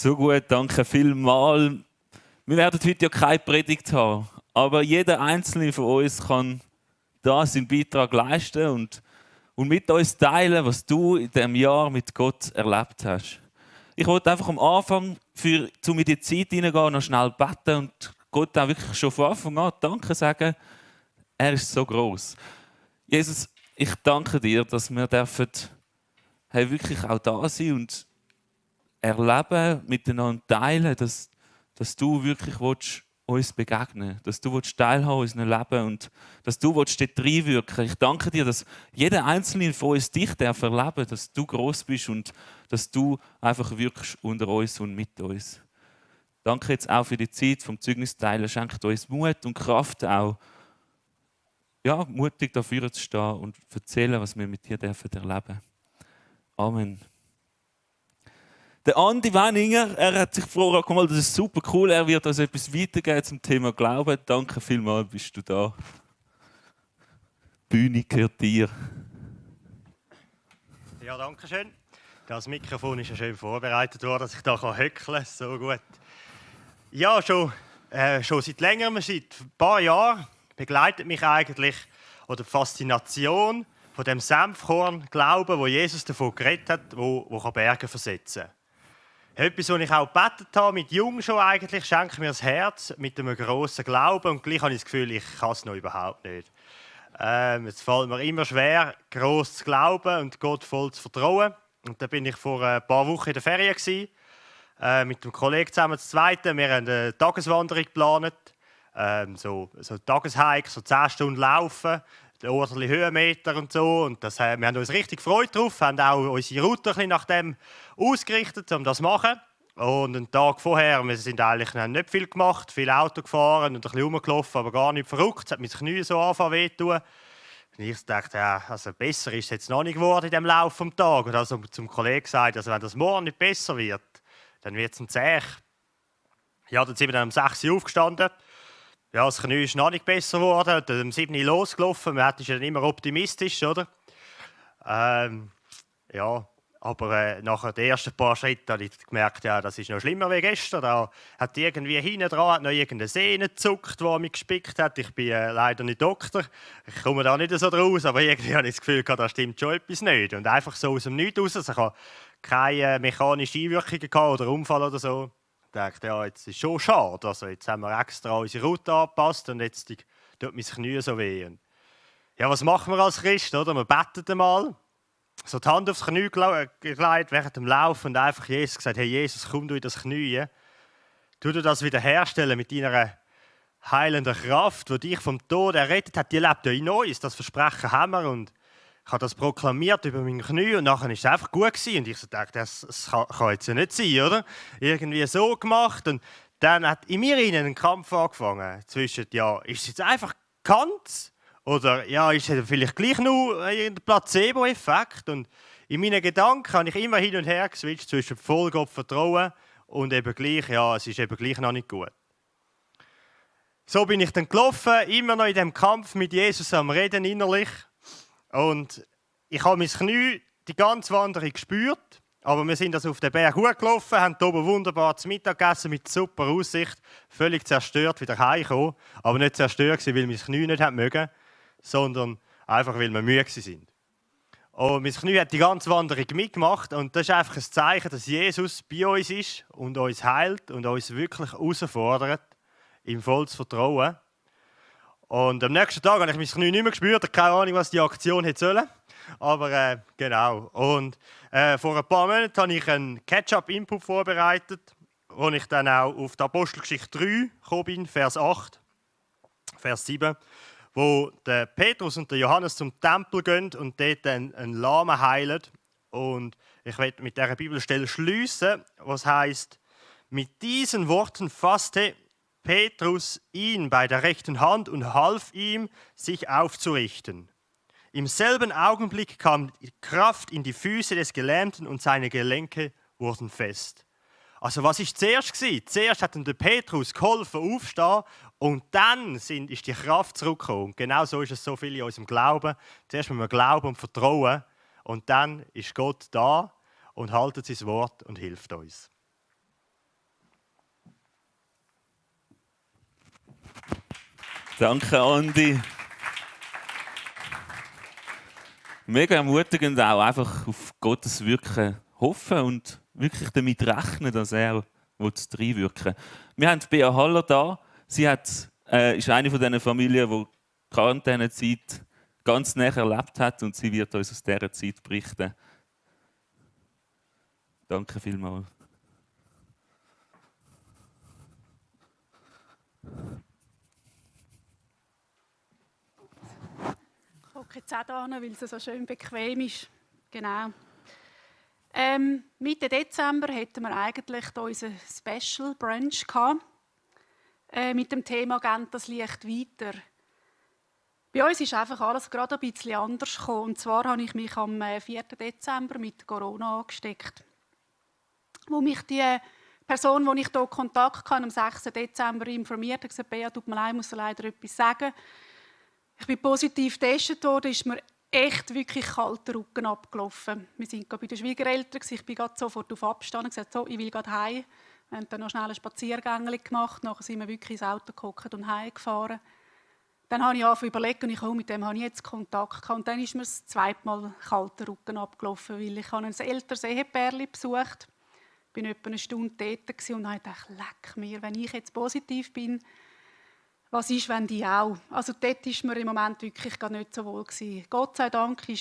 So gut, danke vielmals. Wir werden heute ja keine Predigt haben, aber jeder Einzelne von uns kann da seinen Beitrag leisten und mit uns teilen, was du in diesem Jahr mit Gott erlebt hast. Ich wollte einfach am Anfang, um in die Zeit hineingehen, noch schnell beten und Gott auch wirklich schon von Anfang an Danke sagen. Er ist so groß. Jesus, ich danke dir, dass wir dürfen, wirklich auch da sein und erleben, miteinander teilen, dass du wirklich uns begegnen willst, dass du teilhaben an unserem Leben und dass du dort reinwirken willst. Ich danke dir, dass jeder Einzelne von uns dich erleben darf, dass du gross bist und dass du einfach wirkst unter uns und mit uns. Danke jetzt auch für die Zeit vom Zeugnisteilen. Schenkt uns Mut und Kraft auch, ja, mutig dafür zu stehen und erzählen, was wir mit dir erleben dürfen. Amen. Der Andi Wenninger, er hat sich vorgekommen, das ist super cool, er wird uns etwas weitergeben zum Thema Glauben. Danke vielmals, bist du da. Die Bühne gehört dir. Ja, danke schön. Das Mikrofon ist ja schön vorbereitet worden, dass ich da höckeln kann. So gut. Ja, schon seit längerem, seit ein paar Jahren, begleitet mich eigentlich die Faszination von dem Senfkorn-Glauben, wo Jesus davon geredet hat, wo Berge versetzen kann. Etwas, was ich auch gebetet habe, mit Jung schon eigentlich, schenkt mir das Herz mit einem grossen Glauben und gleich habe ich das Gefühl, ich kann es noch überhaupt nicht. Es fällt mir immer schwer, gross zu glauben und Gott voll zu vertrauen. Und da bin ich vor ein paar Wochen in der Ferien gewesen, mit einem Kollegen zusammen zu zweiten. Wir haben eine Tageswanderung geplant, so Tageshike, so 10 Stunden laufen, ordentliche Höhenmeter und so. Und wir haben uns richtig gefreut drauf, haben auch unsere Route ein bisschen nach dem ausgerichtet, um das zu machen. Und einen Tag vorher, wir haben nicht viel gemacht, viel Auto gefahren und ein bisschen rumgelaufen, aber gar nicht verrückt. Es hat mir das Knie so angefangen wehtun. Und ich dachte, ja, also besser ist es jetzt noch nicht geworden in dem Lauf des Tages. Und also zum Kollegen gesagt, also wenn das morgen nicht besser wird, dann wird es ein Zeh. Ja, dann sind wir dann um 6 Uhr aufgestanden. Ja, das Knie ist noch nicht besser geworden. Dann um 7 Uhr losgelaufen. Man ist ja dann immer optimistisch, oder? Ja, aber nach den ersten paar Schritten habe ich gemerkt, ja, das ist noch schlimmer als gestern. Da hat irgendwie hinten dran noch irgendeine Sehne gezuckt, die mich gespickt hat. Ich bin leider nicht Doktor. Ich komme da nicht so draus, aber irgendwie habe ich das Gefühl, da stimmt schon etwas nicht. Und einfach so aus dem Nichts raus. Also ich habe keine mechanische Einwirkungen gehabt oder Unfall oder so. Ich dachte, ja, jetzt ist es schon schade. Also jetzt haben wir extra unsere Route angepasst und jetzt tut mein Knie so weh. Und ja, was machen wir als Christ? Oder? Wir beten einmal, so die Hand aufs Knie gelegt während dem Lauf und einfach Jesus gesagt, hey Jesus, komm du in das Knie. Tu du das wiederherstellen mit deiner heilenden Kraft, die dich vom Tod errettet hat. Die lebt ja in uns. Das Versprechen haben wir. Und ich habe das proklamiert über mein Knie und nachher war es einfach gut gewesen. Und ich dachte, das kann jetzt ja nicht sein, oder? Irgendwie so gemacht. Und dann hat in mir einen Kampf angefangen zwischen, ja, ist es jetzt einfach ganz oder ja, ist es vielleicht gleich nur ein Placebo-Effekt. Und in meinen Gedanken habe ich immer hin und her geswitcht zwischen Vollgott Vertrauen und eben gleich, ja, es ist eben gleich noch nicht gut. So bin ich dann gelaufen, immer noch in dem Kampf mit Jesus am Reden innerlich. Und ich habe mein Knie die ganze Wanderung gespürt, aber wir sind also auf den Berg hochgelaufen, haben hier oben wunderbar zu Mittag gegessen mit super Aussicht, völlig zerstört wieder heimgekommen, aber nicht zerstört, weil mein Knie nicht mögen, sondern einfach, weil wir müde waren. Und mein Knie hat die ganze Wanderung mitgemacht und das ist einfach ein Zeichen, dass Jesus bei uns ist und uns heilt und uns wirklich herausfordert, ihm voll zu vertrauen. Und am nächsten Tag habe ich mein Knie nicht mehr gespürt, keine Ahnung, was die Aktion hätte sollen. Aber genau. Und vor ein paar Monaten habe ich einen Catch-up-Input vorbereitet, wo ich dann auch auf die Apostelgeschichte 3 gekommen bin, Vers 8, Vers 7, wo der Petrus und der Johannes zum Tempel gehen und dort einen Lahmen heilen. Und ich werde mit dieser Bibelstelle schliessen, was heißt: Mit diesen Worten fasste Petrus ihn bei der rechten Hand und half ihm, sich aufzurichten. Im selben Augenblick kam Kraft in die Füße des Gelähmten und seine Gelenke wurden fest. Also was war zuerst? Zuerst hat ihm der Petrus geholfen aufstehen und dann ist die Kraft zurückgekommen. Und genau so ist es so viel in unserem Glauben. Zuerst müssen wir glauben und vertrauen und dann ist Gott da und haltet sein Wort und hilft uns. Danke, Andi. Mega ermutigend auch, einfach auf Gottes Wirken hoffen und wirklich damit rechnen, dass er reinwirken will. Wir haben Bea Haller da. Sie ist eine von diesen Familien, die die Quarantänezeit ganz näher erlebt hat und sie wird uns aus dieser Zeit berichten. Danke vielmals. Ich hocke jetzt auch da hin, weil es so schön bequem ist. Genau. Mitte Dezember hatten wir eigentlich unseren Special Brunch gehabt, mit dem Thema «Geht das Licht weiter?». Bei uns ist einfach alles gerade ein bisschen anders gekommen. Und zwar habe ich mich am 4. Dezember mit Corona angesteckt. Wo mich die Person, die ich hier Kontakt hatte, am 6. Dezember informiert hat, gesagt: «Bea, tut mir leid, ich muss leider etwas sagen. Ich bin positiv getestet worden, ist mir echt wirklich kalter Rücken abgelaufen. Wir waren gerade bei den Schwiegereltern, ich bin gerade sofort auf Abstand und gesagt: «So, ich will gerade heim.» Wir haben dann noch schnell einen Spaziergang gemacht, nachher sind wir wirklich ins Auto gehockt und heimgefahren. Dann habe ich angefangen zu überlegen, und mit dem habe ich jetzt Kontakt gehabt. Und dann ist mir das zweite Mal kalter Rücken abgelaufen, weil ich ein älteres Ehepärchen besucht. Ich war etwa eine Stunde dort und habe gedacht: «Leck mir, wenn ich jetzt positiv bin, was ist, wenn die auch?» Also dort war mir im Moment wirklich gar nicht so wohl gewesen. Gott sei Dank war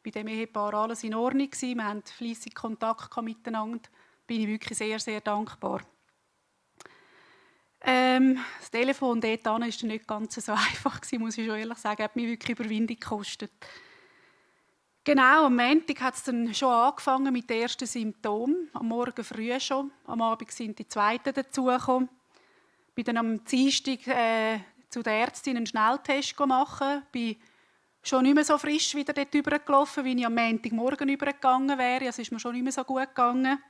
bei dem Ehepaar alles in Ordnung gewesen. Wir hatten fleissig Kontakt miteinander. Bin ich wirklich sehr, sehr dankbar. Das Telefon dort war nicht ganz so einfach gewesen, muss ich schon ehrlich sagen. Hat mich wirklich Überwindung gekostet. Genau, am Montag hat es dann schon angefangen mit den ersten Symptomen. Am Morgen früh schon. Am Abend sind die zweiten dazugekommen. Ich bin dann am Dienstag zu der Ärztin einen Schnelltest machen. Bin schon nicht mehr so frisch wieder dort rübergelaufen, wie ich am Montagmorgen rübergegangen wäre. Es ist mir schon nicht mehr so gut gegangen.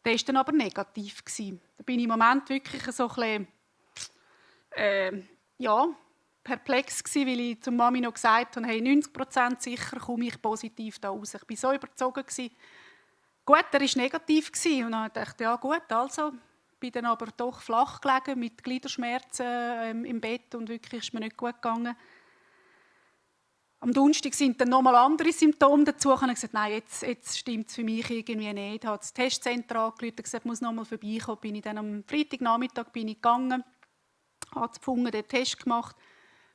Der war dann aber negativ. Da bin ich im Moment wirklich so ein bisschen, perplex gewesen, weil ich zur Mami noch gesagt habe: «Hey, 90% sicher komme ich positiv da raus.» Ich war so überzogen gewesen. Gut, er war negativ gewesen. Und dann dachte ich: «Ja gut, also.» Bin dann aber doch flach gelegen mit Gliederschmerzen im Bett und wirklich ist mir nicht gut gegangen. Am Donnerstag sind dann nochmal andere Symptome dazu. Ich habe gesagt: «Nein, jetzt stimmt es für mich irgendwie nicht.» Ich habe das Testzentrum angerufen und gesagt: «Ich muss nochmal vorbeikommen.» Bin ich dann am Freitagnachmittag gegangen, habe zu Pfungen den Test gemacht. Am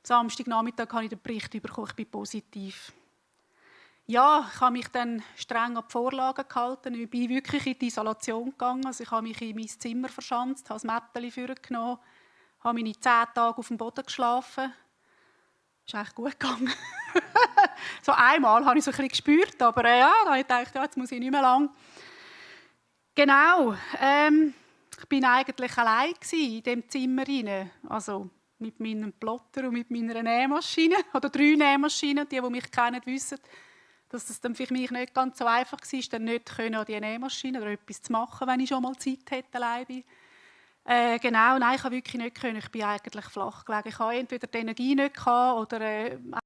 Samstagnachmittag habe ich den Bericht bekommen, ich bin positiv. Ja, ich habe mich dann streng an die Vorlagen gehalten. Ich bin wirklich in die Isolation gegangen. Also ich habe mich in mein Zimmer verschanzt, habe das Mätteli vorgenommen, habe meine 10 Tage auf dem Boden geschlafen. Das ist eigentlich gut gegangen. So einmal habe ich so ein bisschen gespürt, aber da habe ich gedacht, jetzt muss ich nicht mehr lang. Genau, ich war eigentlich allein in diesem Zimmer rein. Also mit meinem Plotter und mit meiner Nähmaschine. Oder 3 Nähmaschinen, die mich kennen, wissen, dass es dann für mich nicht ganz so einfach war, dann nicht an die Nähmaschine oder etwas zu machen, wenn ich schon mal Zeit hätte, allein bin. Genau, nein, ich konnte wirklich nicht können. Ich bin eigentlich flach gelegen. Ich hatte entweder die Energie nicht oder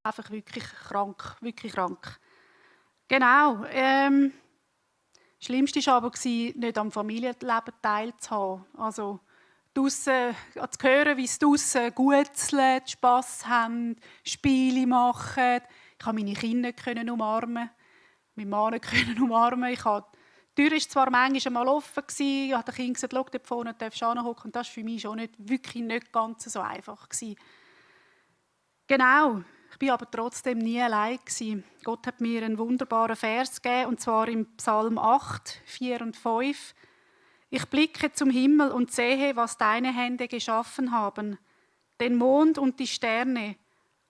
einfach wirklich krank. Genau. Das Schlimmste war aber, nicht am Familienleben teilzuhaben. Also draussen, zu hören, wie es draussen gutzelt, Spass haben, Spiele machen. Ich konnte meine Kinder nicht umarmen, meinen Mann nicht umarmen. Die Tür war zwar manchmal mal offen, ich habe den Kindern gesagt: «Schau, dort vorne darfst du hinhocken.» Und das war für mich schon wirklich nicht ganz so einfach. Genau, ich war aber trotzdem nie allein. Gott hat mir einen wunderbaren Vers gegeben, und zwar im Psalm 8, 4 und 5. «Ich blicke zum Himmel und sehe, was deine Hände geschaffen haben. Den Mond und die Sterne,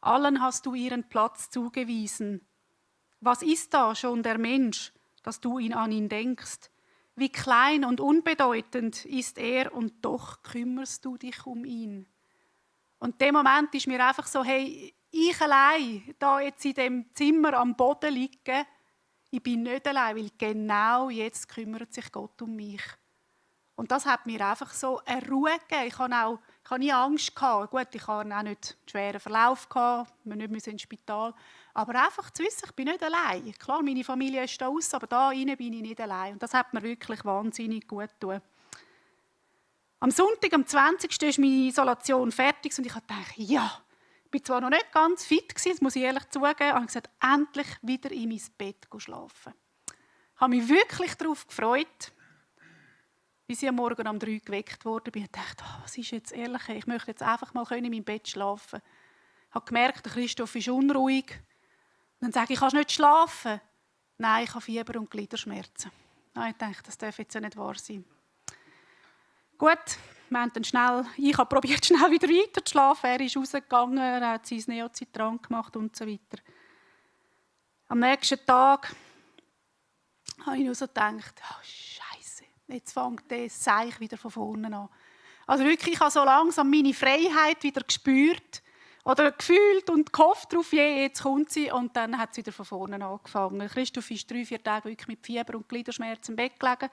allen hast du ihren Platz zugewiesen. Was ist da schon der Mensch, dass du an ihn denkst? Wie klein und unbedeutend ist er, und doch kümmerst du dich um ihn.» Und in dem Moment ist mir einfach so: hey, ich allein, da jetzt in dem Zimmer am Boden liegen, ich bin nicht allein, weil genau jetzt kümmert sich Gott um mich. Und das hat mir einfach so eine Ruhe gegeben. Ich hatte nie Angst. Gut, ich hatte auch nicht einen schweren Verlauf, wir nicht ins Spital. Aber einfach zu wissen, ich bin nicht allein. Klar, meine Familie ist da raus, aber da rein bin ich nicht allein. Und das hat mir wirklich wahnsinnig gut getan. Am Sonntag, am 20. ist meine Isolation fertig und ich dachte, ja, ich war zwar noch nicht ganz fit, das muss ich ehrlich zugeben, aber ich habe gesagt, endlich wieder in mein Bett schlafen. Ich habe mich wirklich darauf gefreut, bis ich am Morgen um 3 geweckt wurde und dachte, was ist jetzt ehrlich, ich möchte jetzt einfach mal in meinem Bett schlafen. Ich habe gemerkt, der Christoph ist unruhig. Und dann sage ich, kannst du nicht schlafen? Nein, ich habe Fieber und Gliederschmerzen. Ich dachte, das darf jetzt ja nicht wahr sein. Gut, wir haben dann ich habe probiert, schnell wieder weiter zu schlafen. Er ist rausgegangen, er hat sein Neocitran gemacht und so weiter. Am nächsten Tag habe ich nur so gedacht, oh, Scheiße, jetzt fängt das Seich wieder von vorne an. Also wirklich, ich habe so langsam meine Freiheit wieder gespürt oder gefühlt und gehofft darauf, jetzt kommt sie. Und dann hat es wieder von vorne angefangen. Christoph ist 3-4 Tage wirklich mit Fieber und Gliederschmerzen im Bett gelegen.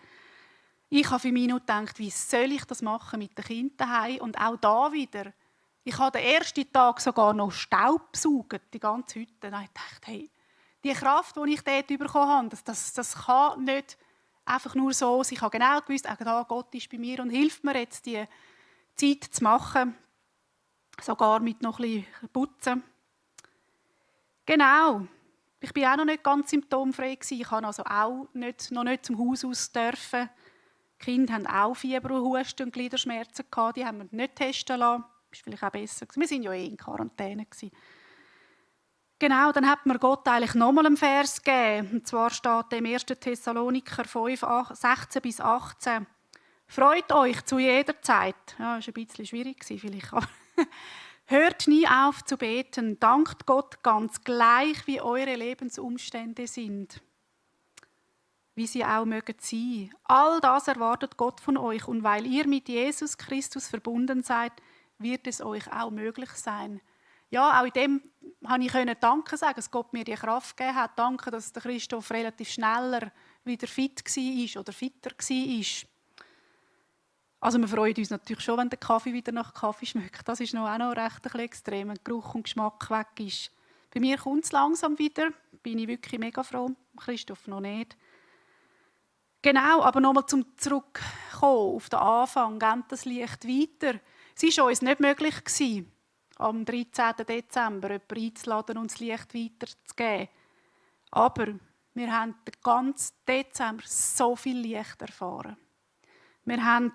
Ich habe für mich nur gedacht, wie soll ich das machen mit den Kindern daheim? Und auch da wieder. Ich habe den ersten Tag sogar noch Staub gesaugt, die ganze Hütte. Dann habe ich gedacht, hey, die Kraft, die ich dort bekommen habe, das kann nicht einfach nur so sein. Ich habe genau gewusst, Gott ist bei mir und hilft mir jetzt, die Zeit zu machen. Sogar mit noch ein bisschen Putzen. Genau. Ich war auch noch nicht ganz symptomfrei. Ich durfte also auch noch nicht zum Haus aus dürfen. Die Kinder hatten auch Fieber, Husten und Gliederschmerzen. Die haben wir nicht testen lassen. Das war vielleicht auch besser. Wir waren ja in Quarantäne. Genau, dann hat mir Gott eigentlich nochmal einen Vers gegeben. Und zwar steht im 1. Thessaloniker 5, 16 bis 18. Freut euch zu jeder Zeit. Ja, das war ein bisschen schwierig vielleicht. Hört nie auf zu beten. Dankt Gott ganz gleich, wie eure Lebensumstände sind. Wie sie auch mögen sein. All das erwartet Gott von euch. Und weil ihr mit Jesus Christus verbunden seid, wird es euch auch möglich sein. Ja, auch in dem konnte ich Danke sagen, dass Gott mir die Kraft gegeben hat. Danke, dass der Christoph relativ schneller wieder fit war oder fitter war. Also wir freuen uns natürlich schon, wenn der Kaffee wieder nach Kaffee schmeckt. Das ist auch noch recht extrem, wenn Geruch und Geschmack weg ist. Bei mir kommt es langsam wieder. Bin ich wirklich mega froh. Christoph noch nicht. Genau, aber nochmal zum Zurückkommen auf den Anfang. Geht das Licht weiter? Es war uns nicht möglich, am 13. Dezember jemanden einzuladen und das Licht weiterzugeben. Aber wir haben den ganzen Dezember so viel Licht erfahren. Wir haben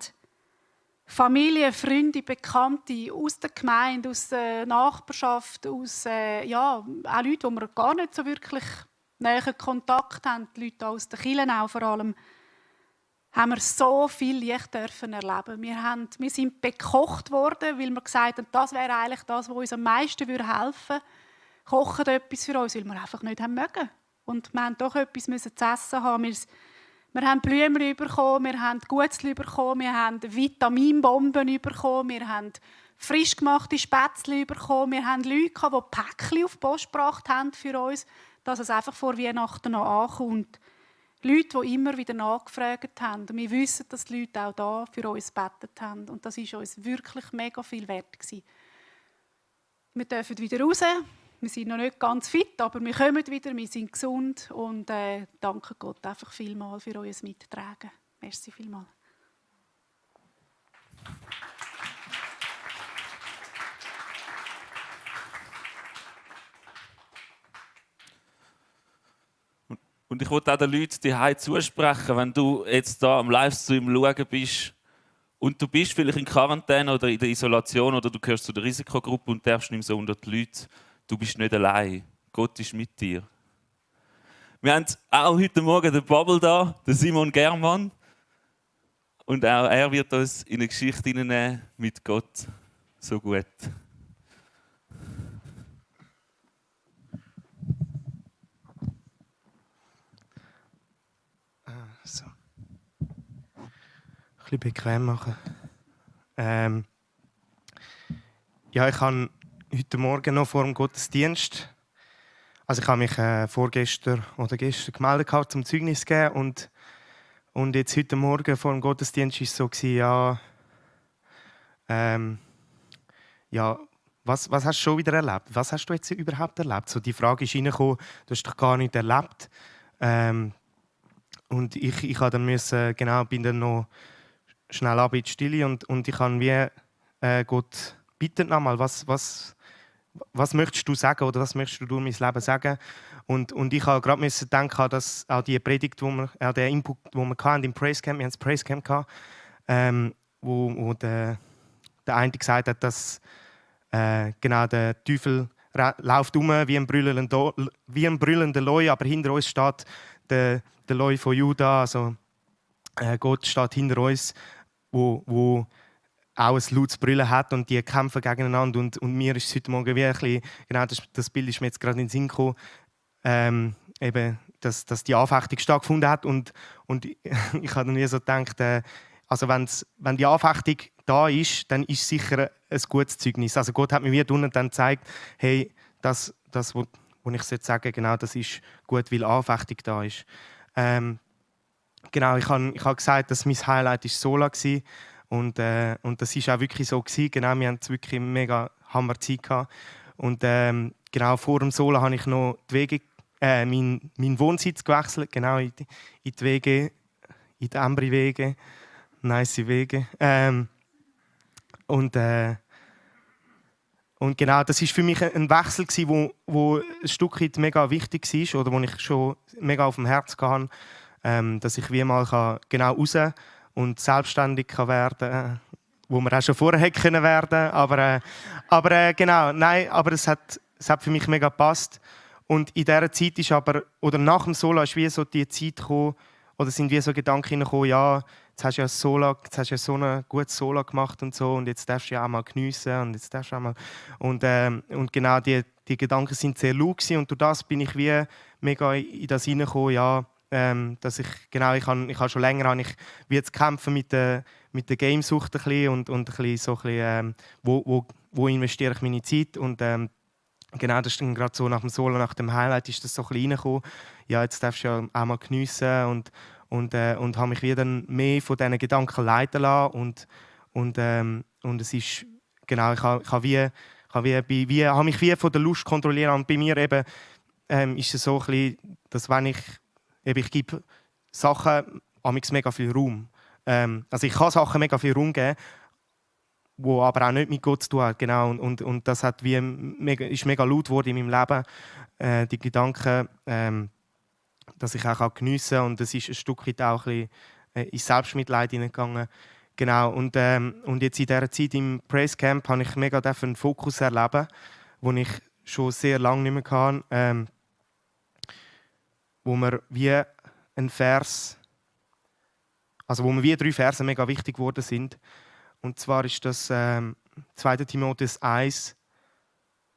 Familie, Freunde, Bekannte aus der Gemeinde, aus der Nachbarschaft, aus auch Leute, die wir gar nicht so wirklich nähen Kontakt haben, die Leute aus den Kirchen auch vor allem, haben wir so viel Licht dürfen erleben. Wir sind bekocht worden, weil wir gesagt haben, das wäre eigentlich das, was uns am meisten helfen würde. Kochen etwas für uns, weil wir einfach nicht haben mögen. Und wir mussten doch etwas zu essen haben. Wir haben Blümchen bekommen, wir haben Gutzli bekommen, wir haben Vitaminbomben bekommen, wir haben frisch gemachte Spätzle bekommen, wir haben Leute, die Päckchen auf die Post gebracht haben für uns, dass es einfach vor Weihnachten noch ankommt. Leute, die immer wieder nachgefragt haben. Und wir wissen, dass die Leute auch da für uns gebetet haben. Und das war uns wirklich mega viel wert gewesen. Wir dürfen wieder raus. Wir sind noch nicht ganz fit, aber wir kommen wieder, wir sind gesund und danke Gott einfach vielmals für euer Mittragen. Merci vielmals. Und ich wollte auch den Leuten die Hause zusprechen, wenn du jetzt da am Livestream schauen bist und du bist vielleicht in Quarantäne oder in der Isolation oder du gehörst zu der Risikogruppe und darfst nicht mehr so unter die Leute. Du bist nicht allein. Gott ist mit dir. Wir haben auch heute Morgen den Bubble da, den Simon Germann. Und auch er wird uns in eine Geschichte hineinnehmen mit Gott. So gut. So. Ein bisschen bequem machen. Ja, ich habe heute Morgen noch vor dem Gottesdienst, also ich habe mich vorgestern oder gestern gemeldet zum Zeugnis geben und jetzt heute Morgen vor dem Gottesdienst war es so was hast du schon wieder erlebt? Was hast du jetzt überhaupt erlebt? So die Frage ist reingekommen, du hast doch gar nicht erlebt. Und ich habe dann müssen, bin dann noch schnell ab in die Stille und ich kann wie Gott bitten nochmal, was möchtest du sagen oder was möchtest du durch mein Leben sagen? Und ich habe gerade denken, dass auch die Predigt, den Input, den wir hatten im Praise Camp, wir haben das Praise Camp gehabt, wo der eine gesagt hat, dass genau der Teufel läuft wie ein brüllender Leu, aber hinter uns steht der Leu von Juda, also Gott steht hinter uns, wo auch ein lautes Brüllen hat und die kämpfen gegeneinander. Und mir ist es heute Morgen wirklich, genau das Bild ist mir jetzt gerade in den Sinn gekommen, eben, dass die Anfechtung stattgefunden hat. Und ich habe dann wie so gedacht, also wenn die Anfechtung da ist, dann ist es sicher ein gutes Zeugnis. Also Gott hat mir wie dann gezeigt, hey, das was ich sagen genau, das ist gut, weil Anfechtung da ist. Genau, ich habe gesagt, dass mein Highlight ist Sola war. Und das war auch wirklich so. Genau, wir hatten wirklich eine mega Hammerzeit gehabt. Und genau vor dem Sola habe ich noch die Wege, meinen Wohnsitz gewechselt, genau in die Wege, in die Embry-Wege. Nice Wege. Und genau, das war für mich ein Wechsel, wo ein Stück weit mega wichtig war oder wo ich schon mega auf dem Herzen hatte, dass ich wie mal genau raus und selbstständig werden, wo wir auch schon vorher hätte können werden, aber genau, nein, aber es hat für mich mega gepasst. Und in dieser Zeit ist aber, oder nach dem Solo ist wie so die Zeit gekommen, oder sind wie so Gedanken gekommen, ja, jetzt hast du ja so ein gutes Solo gemacht und so, und jetzt darfst du ja auch mal geniessen und jetzt darfst du auch mal und genau die Gedanken sind sehr laut gewesen, und durch das bin ich wie mega in das hineingekommen, ja, dass ich habe schon länger wie jetzt kämpfen mit der Gamesucht ein bisschen und ein bisschen so ein bisschen, wo investiere ich meine Zeit, und genau, das ist dann gerade so nach dem Solo, nach dem Highlight ist das so ein bisschen reingekommen. Ja, jetzt darfst du ja auch mal geniessen und habe mich wieder mehr von diesen Gedanken leiten lassen und es ist genau, ich habe mich wie von der Lust kontrolliert, und bei mir eben ist es so ein bisschen, dass wenn ich gebe Sachen mega viel Raum. Also ich kann Sachen mega viel Raum geben, wo aber auch nicht mit Gott zu tun hat. Genau. Und das ist mega laut geworden in meinem Leben. Die Gedanken, dass ich auch geniessen kann. Und das ist ein Stück weit auch ein bisschen in Selbstmitleid hineingegangen. Genau. Und jetzt in dieser Zeit im Praise Camp habe ich mega einen Fokus erleben, den ich schon sehr lange nicht mehr hatte. Wo mir wie ein Vers, also wo mir wie 3 Verse mega wichtig geworden sind. Und zwar ist das 2. Timotheus 1,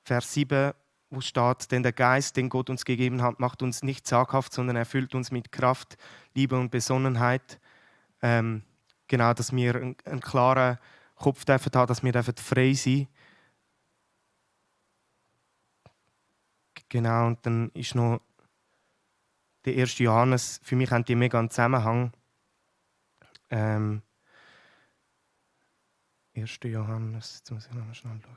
Vers 7, wo steht: Denn der Geist, den Gott uns gegeben hat, macht uns nicht zaghaft, sondern erfüllt uns mit Kraft, Liebe und Besonnenheit. Genau, dass wir einen klaren Kopf haben, dass wir frei sein. Genau, und dann ist noch der 1. Johannes, für mich haben die mega einen Zusammenhang. 1. Johannes, jetzt muss ich noch mal schnell schauen.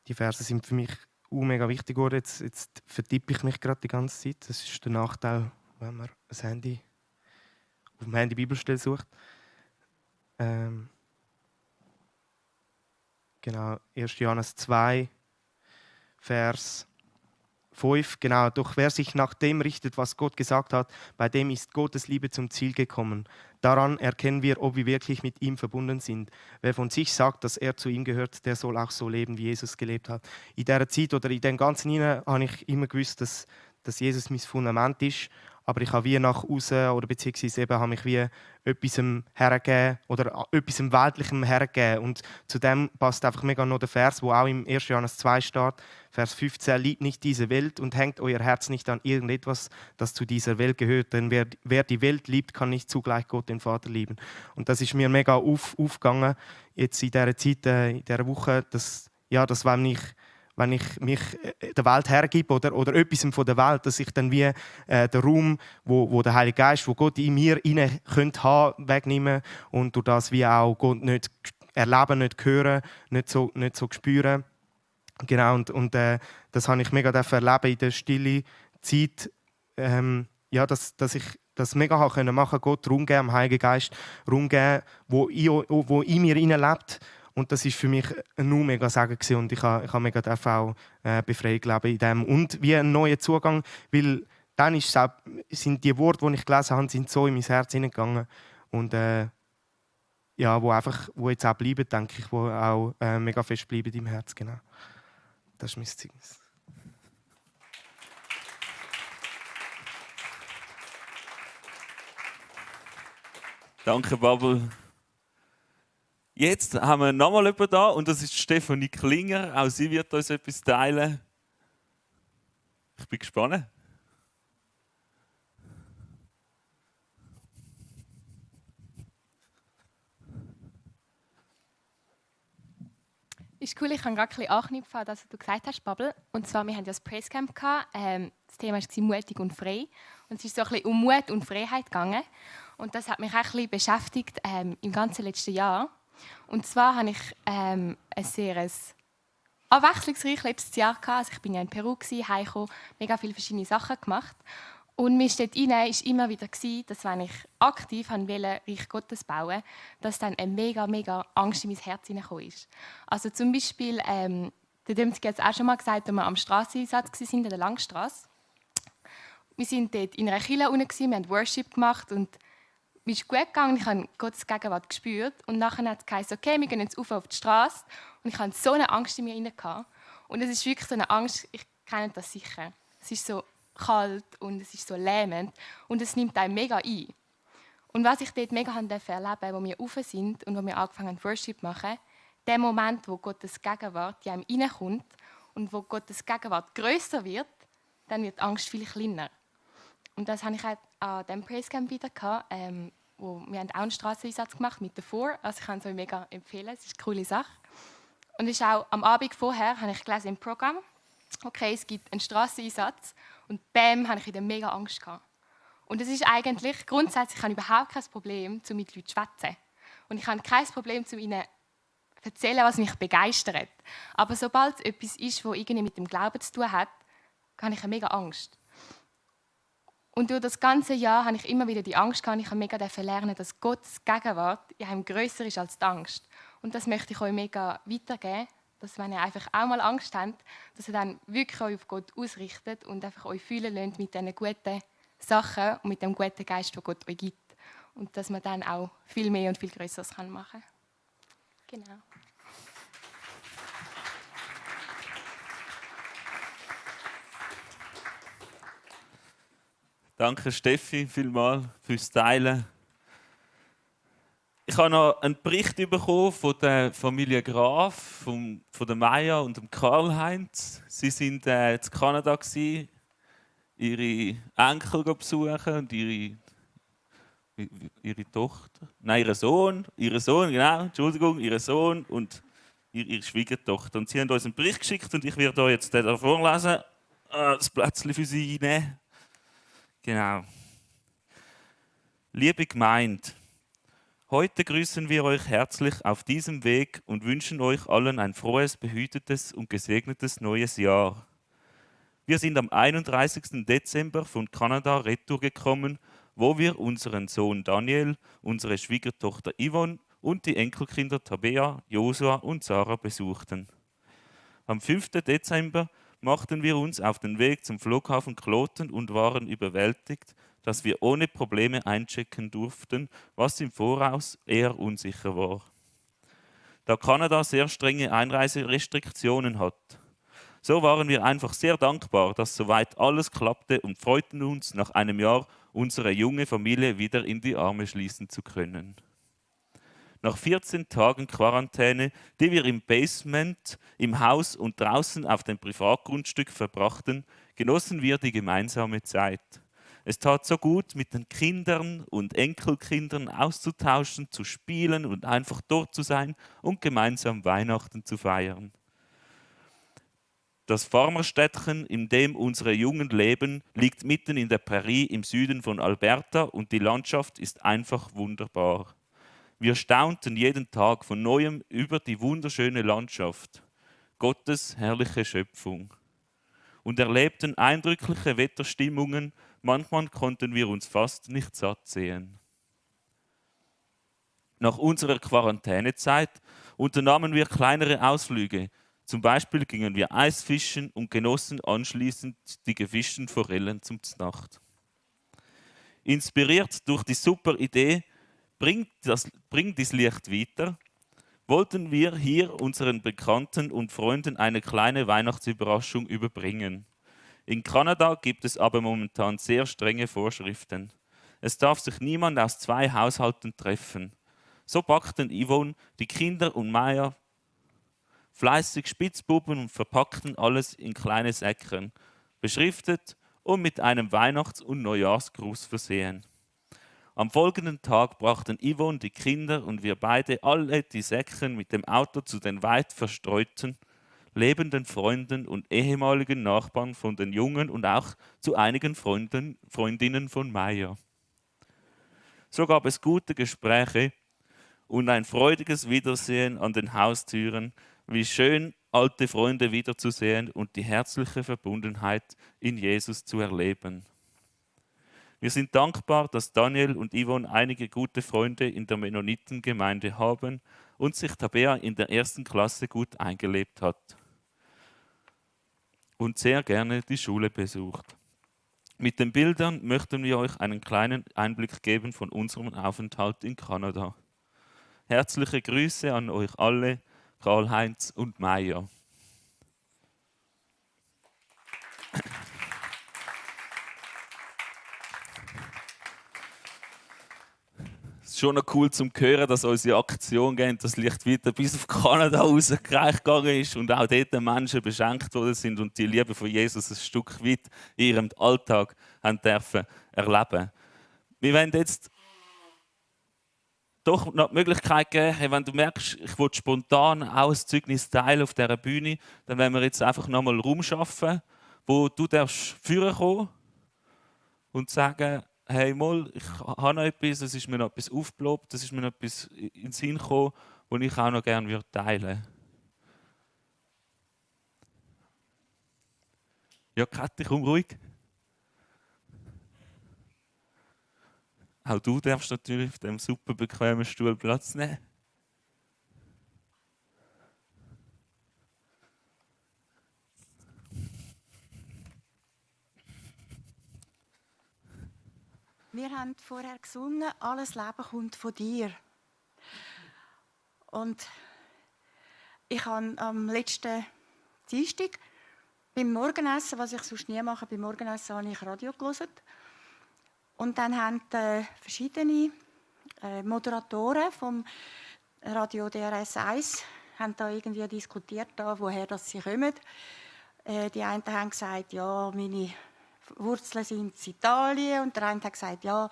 Die Verse sind für mich mega wichtig geworden. Jetzt vertippe ich mich gerade die ganze Zeit. Das ist der Nachteil, wenn man auf dem Handy Bibelstelle sucht. Genau, 1. Johannes 2, Vers 5, genau. Doch wer sich nach dem richtet, was Gott gesagt hat, bei dem ist Gottes Liebe zum Ziel gekommen. Daran erkennen wir, ob wir wirklich mit ihm verbunden sind. Wer von sich sagt, dass er zu ihm gehört, der soll auch so leben, wie Jesus gelebt hat. In dieser Zeit oder in dem Ganzen hinein habe ich immer gewusst, dass Jesus mein Fundament ist. Aber ich habe wie nach außen oder beziehungsweise eben habe mich wie etwas hergegeben oder etwas Weltlichem hergegeben. Und zu dem passt einfach mega noch der Vers, wo auch im 1. Johannes 2 steht, Vers 15: Liebt nicht diese Welt und hängt euer Herz nicht an irgendetwas, das zu dieser Welt gehört. Denn wer die Welt liebt, kann nicht zugleich Gott, den Vater, lieben. Und das ist mir mega aufgegangen jetzt in dieser Zeit, in dieser Woche, dass wenn ich mich der Welt hergebe oder etwas von der Welt, dass ich dann wie den Raum, wo der Heilige Geist, wo Gott in mir rein könnte haben, wegnehme und durch das wie auch Gott nicht erleben, nicht hören, nicht so spüren. Genau, und das habe ich mega erleben in der stillen Zeit, dass ich das mega machen konnte, Gott Raum geben, am Heiligen Geist Raum geben, wo in mir lebt. Und das war für mich nur mega Segen gewesen. Und ich habe mega auch befreit leben in dem. Und wie ein neuer Zugang, weil dann sind die Worte, die ich gelesen habe, sind so in mein Herz hineingegangen. Und ja, wo jetzt auch bleiben, denke ich, wo auch mega fest bleiben im Herz. Genau. Das ist mein Zeugnis. Danke, Babel. Jetzt haben wir nochmal jemanden da und das ist Stefanie Klinger. Auch sie wird uns etwas teilen. Ich bin gespannt. Ist cool, ich kann gerade ein bisschen anknüpfen an das, was du gesagt hast, Babel. Und zwar, wir hatten ja das Praisecamp. Das Thema war «Mutig und frei». Und es ist so ein bisschen um Mut und Freiheit gegangen. Und das hat mich auch ein bisschen beschäftigt im ganzen letzten Jahr. Und zwar habe ich ein sehr abwechslungsreiches letztes Jahr gehabt. Also ich bin ja in Peru, heimgekommen, mega viele verschiedene Sachen gemacht. Und mir dort rein war immer wieder, dass wenn ich aktiv wollte, Reich Gottes bauen, dass dann eine mega Angst in mein Herz hineingekommen ist. Also zum Beispiel, der Dömzig hat es auch schon mal gesagt, als wir am Strasseneinsatz waren, in der Langstrasse. Wir waren dort in einer Kirche unten, wir haben Worship gemacht und mir ist gut gegangen, ich habe Gottes Gegenwart gespürt. Und nachher hat es geheißen, okay, wir gehen jetzt auf die Straße. Und ich hatte so eine Angst in mir hinein. Und es ist wirklich so eine Angst, ich kenne das sicher. Es ist so kalt und es ist so lähmend und es nimmt einen mega ein. Und was ich dort mega erleben durfte, wo wir rauf sind und wo wir angefangen haben, Worship zu machen, der Moment, wo Gottes Gegenwart in einem reinkommt und wo Gottes Gegenwart grösser wird, dann wird die Angst viel kleiner. Und das hatte ich auch an diesem Praisecamp wieder gehabt, wo wir haben auch einen Strasseneinsatz gemacht mit The Four. Also ich kann es euch mega empfehlen, es ist eine coole Sache. Und es ist auch am Abend vorher, habe ich gelesen im Programm, okay, es gibt einen Strasseneinsatz und bam, hatte ich wieder mega Angst gehabt. Und es ist eigentlich, grundsätzlich habe ich überhaupt kein Problem, mit Leuten zu schwätzen. Und ich habe kein Problem, ihnen zu erzählen, was mich begeistert. Aber sobald es etwas ist, das irgendwie mit dem Glauben zu tun hat, habe ich eine mega Angst. Und durch das ganze Jahr habe ich immer wieder die Angst gehabt. Ich habe mega lernen, dass Gottes Gegenwart in einem grösser ist als die Angst. Und das möchte ich euch mega weitergeben, dass wenn ihr einfach auch mal Angst habt, dass ihr dann wirklich euch auf Gott ausrichtet und einfach euch fühlen lasst mit diesen guten Sachen und mit dem guten Geist, den Gott euch gibt. Und dass man dann auch viel mehr und viel Größeres machen kann. Genau. Danke Steffi vielmals fürs Teilen. Ich habe noch einen Bericht bekommen von der Familie Graf, von der Maya und dem Karl-Heinz. Sie sind in Kanada, ihre Enkel besuchen und ihre Tochter. Nein, ihren Sohn, genau, Entschuldigung, ihren Sohn und ihre Schwiegertochter. Und sie haben uns einen Bericht geschickt und ich werde euch jetzt den vorlesen. Das Plätzchen für sie nehmen. Genau. Liebe Gemeinde, heute grüßen wir euch herzlich auf diesem Weg und wünschen euch allen ein frohes, behütetes und gesegnetes neues Jahr. Wir sind am 31. Dezember von Kanada retour gekommen, wo wir unseren Sohn Daniel, unsere Schwiegertochter Yvonne und die Enkelkinder Tabea, Josua und Sarah besuchten. Am 5. Dezember machten wir uns auf den Weg zum Flughafen Kloten und waren überwältigt, dass wir ohne Probleme einchecken durften, was im Voraus eher unsicher war. Da Kanada sehr strenge Einreiserestriktionen hat. So waren wir einfach sehr dankbar, dass soweit alles klappte und freuten uns, nach einem Jahr unsere junge Familie wieder in die Arme schließen zu können. Nach 14 Tagen Quarantäne, die wir im Basement, im Haus und draußen auf dem Privatgrundstück verbrachten, genossen wir die gemeinsame Zeit. Es tat so gut, mit den Kindern und Enkelkindern auszutauschen, zu spielen und einfach dort zu sein und gemeinsam Weihnachten zu feiern. Das Farmerstädtchen, in dem unsere Jungen leben, liegt mitten in der Prärie im Süden von Alberta und die Landschaft ist einfach wunderbar. Wir staunten jeden Tag von Neuem über die wunderschöne Landschaft, Gottes herrliche Schöpfung, und erlebten eindrückliche Wetterstimmungen, Manchmal konnten wir uns fast nicht satt sehen. Nach unserer Quarantänezeit unternahmen wir kleinere Ausflüge. Zum Beispiel gingen wir Eisfischen und genossen anschließend die gefischten Forellen zum Znacht. Inspiriert durch die super Idee, bringt das Licht weiter, wollten wir hier unseren Bekannten und Freunden eine kleine Weihnachtsüberraschung überbringen. In Kanada gibt es aber momentan sehr strenge Vorschriften. Es darf sich niemand aus 2 Haushalten treffen. So backten Yvonne, die Kinder und Maya fleißig Spitzbuben und verpackten alles in kleine Säckchen, beschriftet und mit einem Weihnachts- und Neujahrsgruß versehen. Am folgenden Tag brachten Yvonne, die Kinder und wir beide alle die Säckchen mit dem Auto zu den weit verstreuten, lebenden Freunden und ehemaligen Nachbarn von den Jungen und auch zu einigen Freundinnen von Maya. So gab es gute Gespräche und ein freudiges Wiedersehen an den Haustüren, wie schön, alte Freunde wiederzusehen und die herzliche Verbundenheit in Jesus zu erleben. Wir sind dankbar, dass Daniel und Yvonne einige gute Freunde in der Mennonitengemeinde haben und sich Tabea in der 1. Klasse gut eingelebt hat und sehr gerne die Schule besucht. Mit den Bildern möchten wir euch einen kleinen Einblick geben von unserem Aufenthalt in Kanada. Herzliche Grüße an euch alle, Karl-Heinz und Maya. Es ist schon noch cool zu hören, dass unsere Aktion geht, das Licht weiter bis auf Kanada rausgereicht gegangen ist und auch dort Menschen beschenkt worden sind und die Liebe von Jesus ein Stück weit in ihrem Alltag haben dürfen erleben. Wir wollen jetzt doch noch die Möglichkeit geben, hey, wenn du merkst, ich will spontan auch ein Zeugnis teilen auf dieser Bühne, dann wollen wir jetzt einfach nochmal Raum schaffen, wo du führen kommen und sagen, hey, mal, ich habe noch etwas, es ist mir noch etwas aufgeploppt, es ist mir noch etwas in den Sinn gekommen, das ich auch noch gerne teilen würde. Ja, Kathi, komm ruhig. Auch du darfst natürlich auf diesem super bequemen Stuhl Platz nehmen. Wir haben vorher gesungen, alles Leben kommt von dir. Und ich habe am letzten Dienstag beim Morgenessen, was ich sonst nie mache, beim Morgenessen habe ich Radio gehört. Und dann haben verschiedene Moderatoren vom Radio DRS 1 haben da irgendwie diskutiert, woher das sie kommen. Die einen haben gesagt, ja, meine Wurzeln sind in Italien. Und der eine hat gesagt, ja,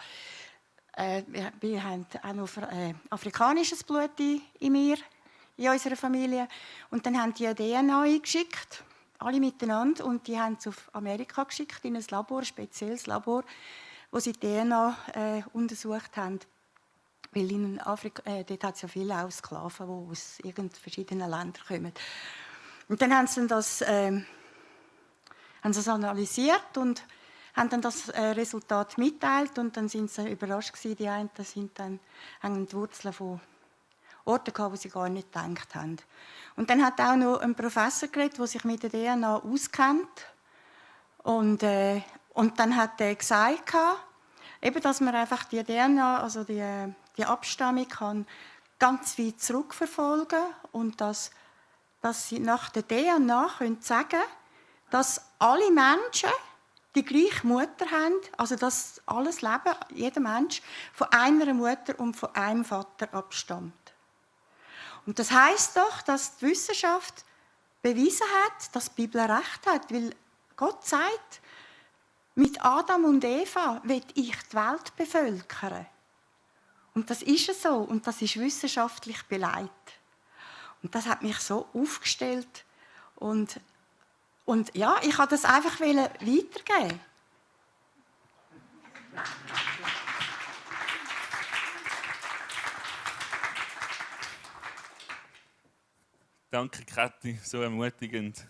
wir haben auch noch afrikanisches Blut in mir, in unserer Familie. Und dann haben die eine DNA eingeschickt, alle miteinander. Und die haben es auf Amerika geschickt, in ein Labor, ein spezielles Labor, wo sie die DNA untersucht haben. Weil in Afrika, dort hat es ja viele auch Sklaven, die aus verschiedenen Ländern kommen. Und dann haben sie das analysiert und haben dann das Resultat mitteilt. Und dann sind sie überrascht gewesen. Die einen haben die Wurzeln von Orten gehabt, die sie gar nicht gedacht haben. Und dann hat auch noch ein Professor geredet, der sich mit der DNA auskennt. Und dann hat er gesagt, eben, dass man einfach die DNA, also die Abstammung, kann ganz weit zurückverfolgen und dass sie nach der DNA sagen können, dass alle Menschen die gleiche Mutter haben, also dass alles Leben, jeder Mensch, von einer Mutter und von einem Vater abstammt. Und das heisst doch, dass die Wissenschaft bewiesen hat, dass die Bibel recht hat, weil Gott sagt, mit Adam und Eva will ich die Welt bevölkern. Und das ist so und das ist wissenschaftlich beleidigt. Und das hat mich so aufgestellt und ja, ich wollte das einfach weitergeben. Danke, Kathi, so ermutigend.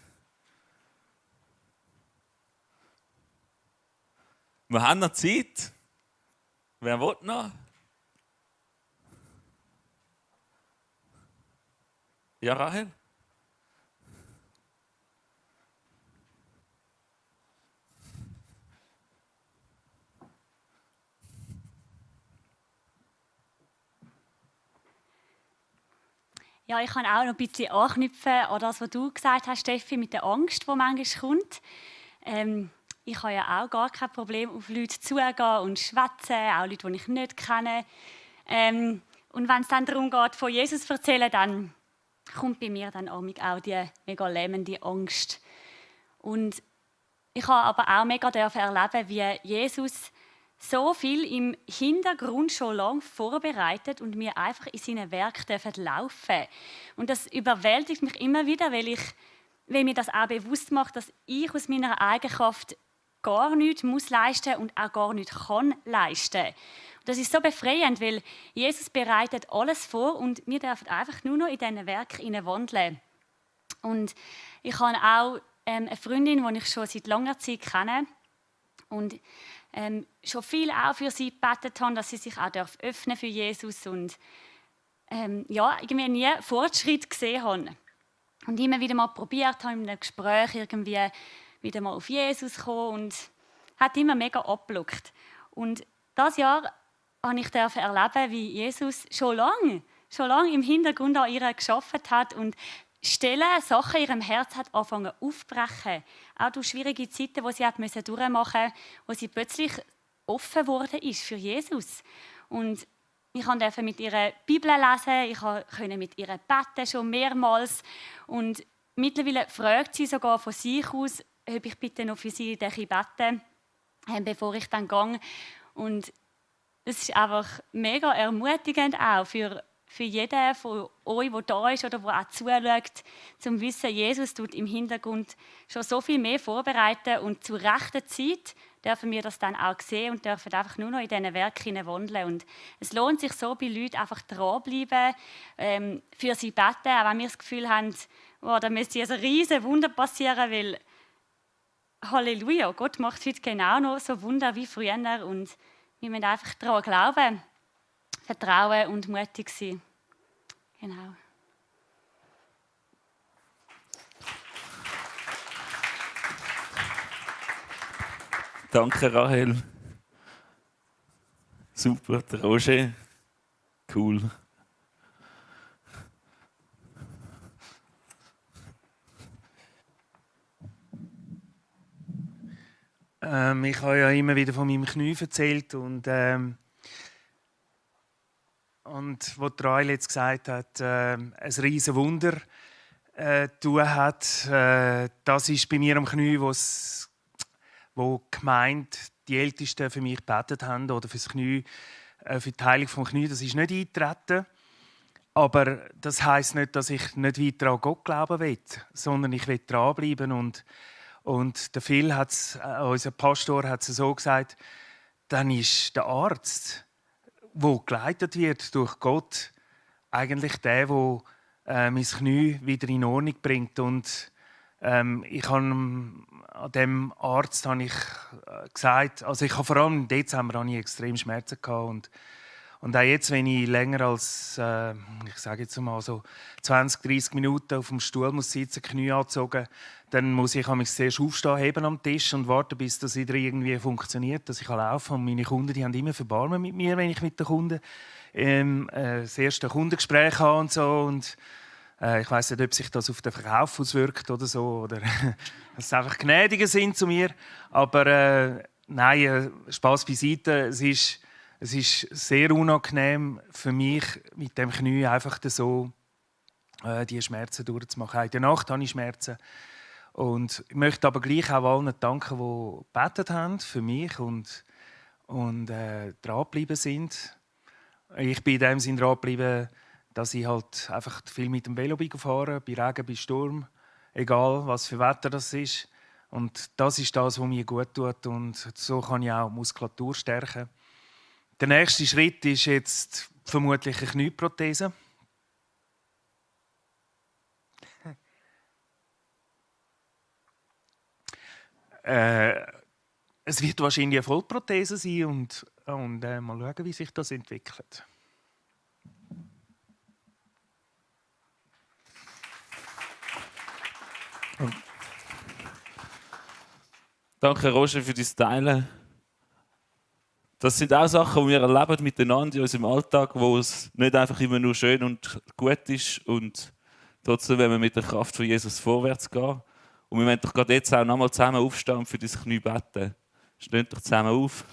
Wir haben noch Zeit. Wer will noch? Ja, Rahel? Ja, ich kann auch noch ein bisschen anknüpfen an das, was du gesagt hast, Steffi, mit der Angst, die manchmal kommt. Ich habe ja auch gar kein Problem, auf Leute zugehen und schwätzen, auch Leute, die ich nicht kenne. Und wenn es dann darum geht, von Jesus zu erzählen, dann kommt bei mir dann auch die mega lähmende Angst. Und ich habe aber auch mega erleben, wie Jesus so viel im Hintergrund schon lange vorbereitet und wir einfach in seinen Werk laufen dürfen. Und das überwältigt mich immer wieder, weil mir das auch bewusst macht, dass ich aus meiner eigenen Kraft gar nichts muss leisten und auch gar nichts kann leisten. Und das ist so befreiend, weil Jesus bereitet alles vor und wir dürfen einfach nur noch in diesen Werk wandeln. Und ich habe auch eine Freundin, die ich schon seit langer Zeit kenne und schon viel auch für sie gebetet habe, dass sie sich auch öffnen für Jesus und irgendwie nie Fortschritt gesehen haben. Und immer wieder mal probiert habe, in einem Gespräch irgendwie wieder mal auf Jesus zu kommen und hat immer mega abgelockt. Und dieses Jahr habe ich erleben, wie Jesus schon lange im Hintergrund an ihr gearbeitet hat und Sachen in ihrem Herz hat angefangen aufzubrechen. Auch durch schwierige Zeiten, die sie durchmachen musste, wo sie plötzlich offen geworden ist für Jesus. Und ich durfte mit ihr Bibel lesen, ich konnte mit ihr beten, schon mehrmals. Und mittlerweile fragt sie sogar von sich aus, ob ich bitte noch für sie beten bevor ich dann gehe. Und es ist einfach mega ermutigend auch für jeden von euch, der da ist oder der auch zuschaut, zum Wissen, Jesus tut im Hintergrund schon so viel mehr vorbereiten und zur rechten Zeit dürfen wir das dann auch sehen und dürfen einfach nur noch in diesen Werken wandeln. Und es lohnt sich so, bei Leuten einfach dranbleiben, für sie beten, auch wenn wir das Gefühl haben, oh, da müsste jetzt ein riesen Wunder passieren, weil Halleluja, Gott macht heute genau noch so Wunder wie früher und wir müssen einfach daran glauben, vertrauen und mutig sein. Genau. Danke, Rahel. Super, der Roger. Cool. Ich habe ja immer wieder von meinem Knie erzählt und was Rahel jetzt gesagt hat, ein riesen Wunder hat, das ist bei mir am Knie, wo die Gemeinde, die Ältesten für mich gebetet haben oder fürs Knie, für die Heilung vom Knie. Das ist nicht eingetreten. Aber das heisst nicht, dass ich nicht weiter an Gott glauben will, sondern ich will dranbleiben. Und der Phil, unser Pastor, hat es so gesagt, dann ist der Arzt, der geleitet wird durch Gott, eigentlich der mein Knie wieder in Ordnung bringt. Und ich habe an dem Arzt habe ich gesagt, also ich habe vor allem im Dezember habe ich extrem Schmerzen gehabt und auch jetzt, wenn ich länger als ich sage jetzt mal so 20, 30 Minuten auf dem Stuhl muss sitzen, Knie angezogen, dann muss ich zuerst aufstehen, heben am Tisch und warten, bis das wieder irgendwie funktioniert, dass ich laufen kann. Und meine Kunden, die haben immer Verbarmen mit mir, wenn ich mit den Kunden das erste Kundengespräch habe und so. Und ich weiss nicht, ob sich das auf den Verkauf auswirkt oder so, oder dass sie einfach gnädiger sind zu mir. Aber nein, Spass beiseite. Es ist sehr unangenehm für mich, mit dem Knie einfach so die Schmerzen durchzumachen. In der Nacht habe ich Schmerzen. Und ich möchte aber gleich auch allen danken, die gebetet haben für mich und dranbleiben sind. Ich bin in dem Sinne dranbleiben, dass ich halt einfach viel mit dem Velo fahre, bei Regen, bei Sturm, egal was für Wetter das ist. Und das ist das, was mir gut tut und so kann ich auch Muskulatur stärken. Der nächste Schritt ist jetzt vermutlich eine Knieprothese. Es wird wahrscheinlich eine Vollprothese sein und mal schauen, wie sich das entwickelt. Danke, Roger, für dein Teilen. Das sind auch Sachen, die wir erleben miteinander in unserem Alltag, wo es nicht einfach immer nur schön und gut ist und trotzdem wenn wir mit der Kraft von Jesus vorwärts gehen. Und wir wollen doch gerade jetzt auch nochmal zusammen aufstehen und für dein Knie beten. Steht doch zusammen auf.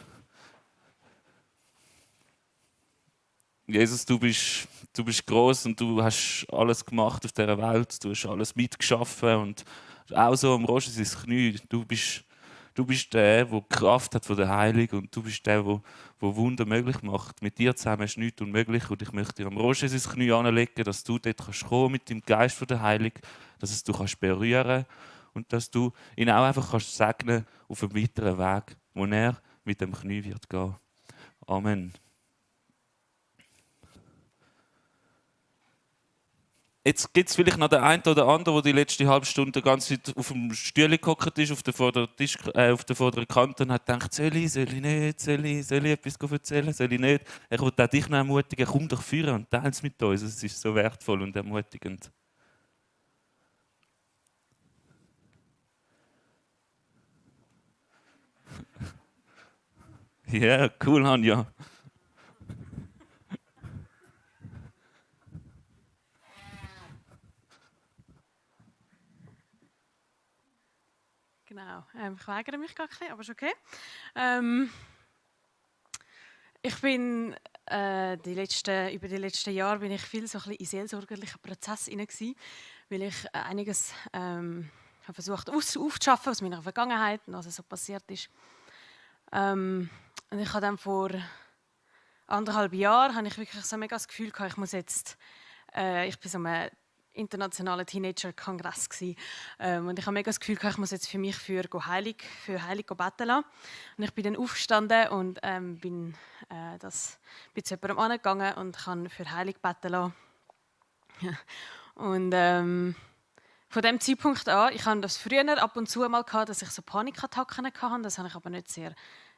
Jesus, du bist gross und du hast alles gemacht auf dieser Welt. Du hast alles mitgeschaffen und auch so am Roger sein Knie. Du bist der, der die Kraft hat von der Heilung und du bist der, der Wunder möglich macht. Mit dir zusammen ist nichts unmöglich und ich möchte dir am Roger sein Knie anlegen, dass du dort kannst kommen mit dem Geist von der Heilung, dass es du kannst berühren und dass du ihn auch einfach kannst segnen auf einem weiteren Weg, wo er mit dem Knie wird gehen. Amen. Jetzt gibt es vielleicht noch den einen oder anderen, der die letzte halbe Stunde die ganze Zeit auf dem Stuhl gehockt ist, auf der vorderen Kante und hat gedacht, soll ich etwas erzählen, soll ich nicht? Ich wollte auch dich noch ermutigen, komm doch führen und teile es mit uns. Es ist so wertvoll und ermutigend. Ja, cool, Anja. Genau, ich weigere mich gar nicht, aber ist okay. Ich bin über die letzten Jahre bin ich viel so ein bisschen in seelsorgerlichen Prozess hinein, weil ich einiges habe versucht aufzuschaffen aus meiner Vergangenheit und was so passiert ist. Und ich habe dann vor 1,5 Jahren habe ich wirklich so mega das Gefühl gehabt, ich muss jetzt, ich bin so einem internationalen Teenager-Kongress und ich habe mega das Gefühl gehabt, ich muss jetzt für mich für Heilung beten lassen. Und ich bin dann aufgestanden und bin zu jemandem angegangen und kann für Heilung beten lassen. Und von dem Zeitpunkt an, ich hatte das früher ab und zu mal gehabt, dass ich so Panikattacken hatte, das habe ich aber nicht sehr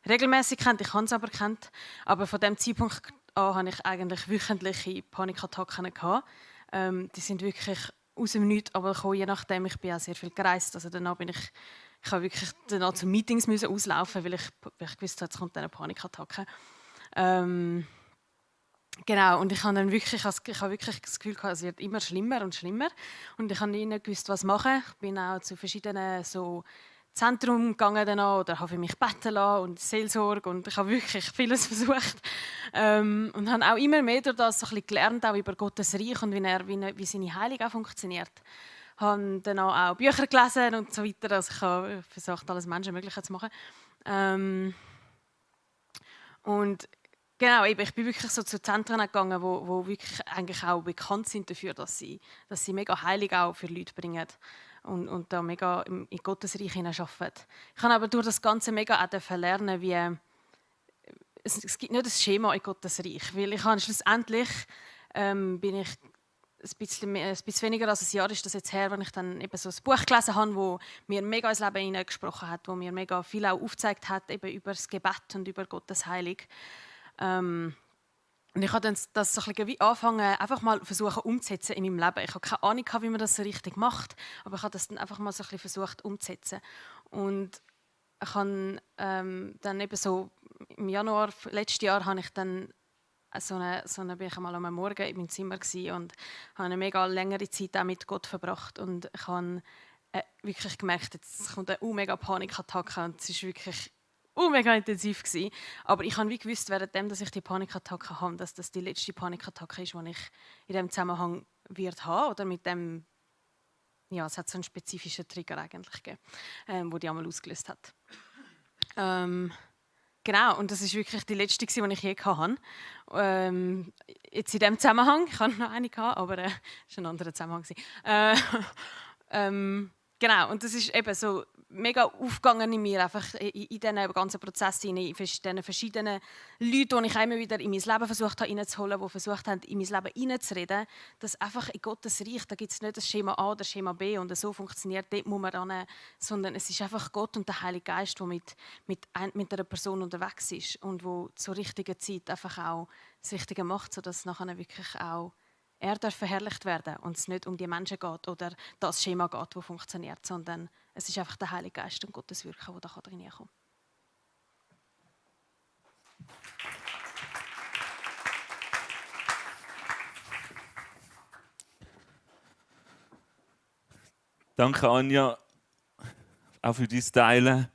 regelmäßig gekannt, ich habe es aber gekannt. Aber von dem Zeitpunkt an habe ich eigentlich wöchentliche Panikattacken gehabt. Die sind wirklich aus dem Nichts, aber je nachdem, ich bin auch sehr viel gereist. Also danach ich habe wirklich danach zu Meetings müssen auslaufen, weil ich gewusst habe, jetzt kommt eine Panikattacke. Genau, und ich habe dann wirklich, das Gefühl gehabt, es wird immer schlimmer und schlimmer. Und ich habe nicht gewusst, was machen. Ich bin auch zu verschiedenen so Zentrum gegangen oder habe für mich beten lassen und Seelsorge und ich habe wirklich vieles versucht und habe auch immer mehr durch das so ein bisschen gelernt, auch über Gottes Reich und wie seine Heilung auch funktioniert. Ich habe dann auch Bücher gelesen und so weiter, also ich habe versucht, alles Menschenmögliche zu machen. Und genau, ich bin wirklich so zu Zentren gegangen, wo wirklich eigentlich auch bekannt sind dafür, dass sie mega Heilung auch für Leute bringen. Und da mega in Gottes Reich arbeiten. Ich habe aber durch das Ganze mega auch lernen, wie es gibt nicht ein Schema in Gottes Reich, weil ich habe schlussendlich bin ich ein bisschen weniger als ein Jahr ist das jetzt her, wenn ich dann eben so ein Buch gelesen habe, wo mir mega ins Leben hineingesprochen hat, wo mir mega viel auch aufgezeigt hat eben über das Gebet und über Gottes Heilung. Und ich habe dann das so ein bisschen angefangen, einfach mal versuchen umzusetzen in meinem Leben. Ich habe keine Ahnung, wie man das so richtig macht, aber ich habe das dann einfach mal so ein bisschen versucht umzusetzen. Und ich habe dann eben so im Januar letzten Jahr habe ich dann bin ich einmal am Morgen in meinem Zimmer und habe eine mega längere Zeit auch mit Gott verbracht und ich habe wirklich gemerkt, jetzt kommt eine mega Panikattacke und es ist wirklich mega intensiv gewesen. Aber ich habe wie gewusst, währenddem, dass ich die Panikattacke habe, dass das die letzte Panikattacke ist, die ich in diesem Zusammenhang wird haben oder mit dem, ja, es hat so einen spezifischen Trigger eigentlich gegeben, wo die einmal ausgelöst hat. Genau, und das ist wirklich die letzte, die ich je hatte. Jetzt in diesem Zusammenhang, ich hatte noch eine, aber das war ein anderer Zusammenhang. Genau, und das ist eben so mega aufgegangen in mir, einfach in diesen ganzen Prozessen, in diesen verschiedenen Leuten, die ich immer wieder in mein Leben versucht habe reinzuholen, die versucht haben, in mein Leben hineinzureden, dass einfach in Gottes Reich, da gibt es nicht das Schema A oder Schema B und so funktioniert, dort muss man ran, sondern es ist einfach Gott und der Heilige Geist, der mit einer Person unterwegs ist und wo zur richtigen Zeit einfach auch das Richtige macht, sodass nachher wirklich auch er darf verherrlicht werden und es nicht um die Menschen geht oder das Schema geht, das funktioniert, sondern es ist einfach der Heilige Geist und Gottes Wirken, der da drin kommt. Danke, Anja, auch für dein Teilen.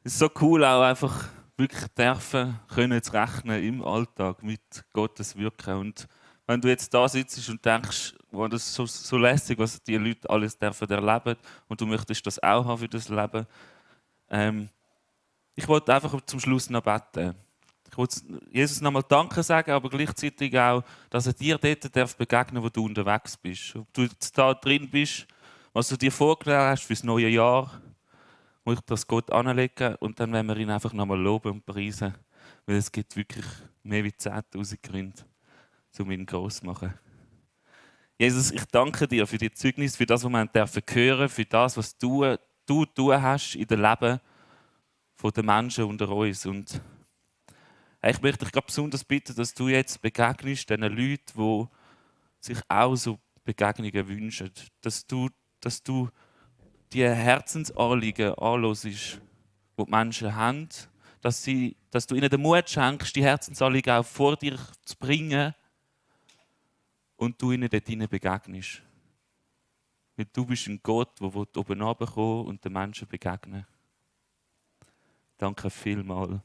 Es ist so cool, auch einfach wirklich können zu rechnen im Alltag mit Gottes Wirken. Und wenn du jetzt da sitzt und denkst, wow, das ist so lässig, was die Leute alles dürfen erleben und du möchtest das auch haben für das Leben. Ich wollte einfach zum Schluss noch beten. Ich wollte Jesus nochmal Danke sagen, aber gleichzeitig auch, dass er dir dort begegnen darf, wo du unterwegs bist. Ob du jetzt da drin bist, was du dir vorgenommen hast für das neue Jahr, muss ich das Gott anlegen und dann werden wir ihn einfach nochmal loben und preisen, weil es gibt wirklich mehr als 10'000 Gründe, um ihn gross zu machen. Jesus, ich danke dir für die Zeugnis, für das, was wir hören dürfen, für das, was du tun hast in dem Leben der Menschen unter uns. Und ich möchte dich besonders bitten, dass du jetzt begegnest den Leuten, die sich auch so Begegnungen wünschen. Dass du die Herzensanliegen anhörst, die die Menschen haben, dass du ihnen den Mut schenkst, die Herzensanliegen auch vor dir zu bringen und du ihnen dort hinein begegnest. Weil du bist ein Gott, der oben runterkommen und den Menschen begegnen. Danke vielmals.